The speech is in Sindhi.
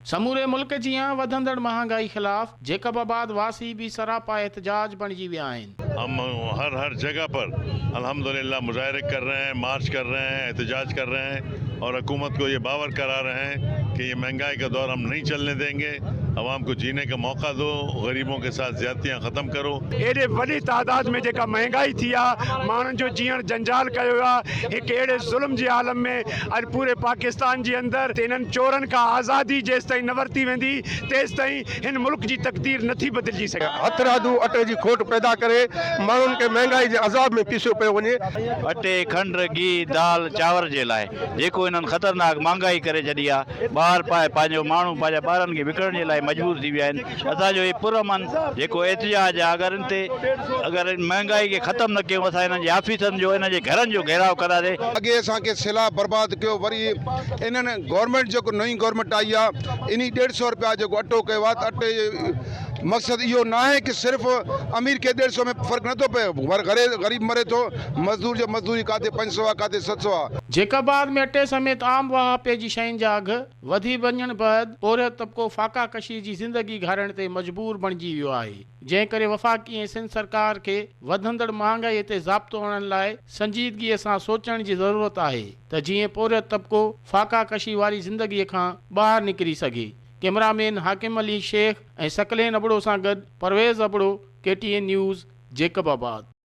سموري ملڪ جيان وڌندڙ مهانگائي خلاف جيڪب آباد واسي به سراپا احتجاج بڻجي ويا آهن. هم هر هر جگه پر الحمدلله مظاهري ڪر رهي هين مارچ ڪر رهي هين احتجاج ڪر رهي هين اور حڪومت ڪو يه باور ڪرا رهي هين ڪي يه مهنگائي ڪا دور هم نهين چلني دينگي عوام ڪو جيني ڪا موقع دو غريبون ڪي ساٿ زيادتيان ختم ڪرو. ايڏي وڏي تعداد ۾ جيڪا مهنگائي ٿي آ ماڻهن جو جيئڻ جنجال ڪيو ويو آ هڪ اهڙي ظلم جي عالم ۾ اڄ پوري پاڪستان جي اندر ته انهن چورن کان آزادي جيستائين نه ورتي ويندي تيستائين هن ملڪ جي تقدير نه ٿي بدلجي سگهي. هٿرادو اٽي جي کوٽ پيدا ڪري ماڻهن کي مهنگائي جي عذاب ۾ پيسيو پيو وڃي. اٽي، کنڊ، گيهه، دال، چانور جي لاء جيڪو انهن خطرناڪ مهانگائي ڪري ڇڏي آ، ٻار پائي پنهنجو ماڻهو پنهنجا ٻارن کي وڪڻڻ جي لاء مجبور ٿي ويا آهن. اسان جو هي پرامن جيڪو احتجاج آ اگر ان تي اگر مهنگائي کي ختم نه ڪيون اسان انهن جي آفيسن جو انهن جي گهرن جو گهيراء ڪنداسين. اڳي اسان کي سيلاب برباد ڪيو وري انهن گورنمينٽ جيڪو نئين گورنمينٽ آئي آ انهي ڏيڍ سئو رپيا جيڪو اٽو ڪيو آ ته اٽي مقصد اهو ناهي ڪي صرف امير کي ڏيڍ سئو ۾ فرق نٿو پئي پر غريب مري ٿو مزدور جو مزدوري ڪاٿي 500 آ ڪاٿي 700 آ. جيڪب آباد ۾ اٽي سميت عام واهپي جي شين جا اگهه وڌي وڃڻ بعد پورهيت طبقو فاقا ڪشي جي زندگي گهارڻ تي مجبور بڻجي ويو آهي، جنهن ڪري وفاقي ۽ سنڌ سرڪار کي وڌندڙ مهانگائي تي ضابطو آڻڻ لاء سنجيدگيء سان سوچڻ جي ضرورت آهي ته جيئن پورهيت طبقو فاقا ڪشي واري زندگيء کان ٻاهر نڪري سگهي. ڪئميرا مين حاڪم علي شيخ ۽ ثقلين ابڙو سان گڏ Parvez Abro, K T N news, Jacobabad.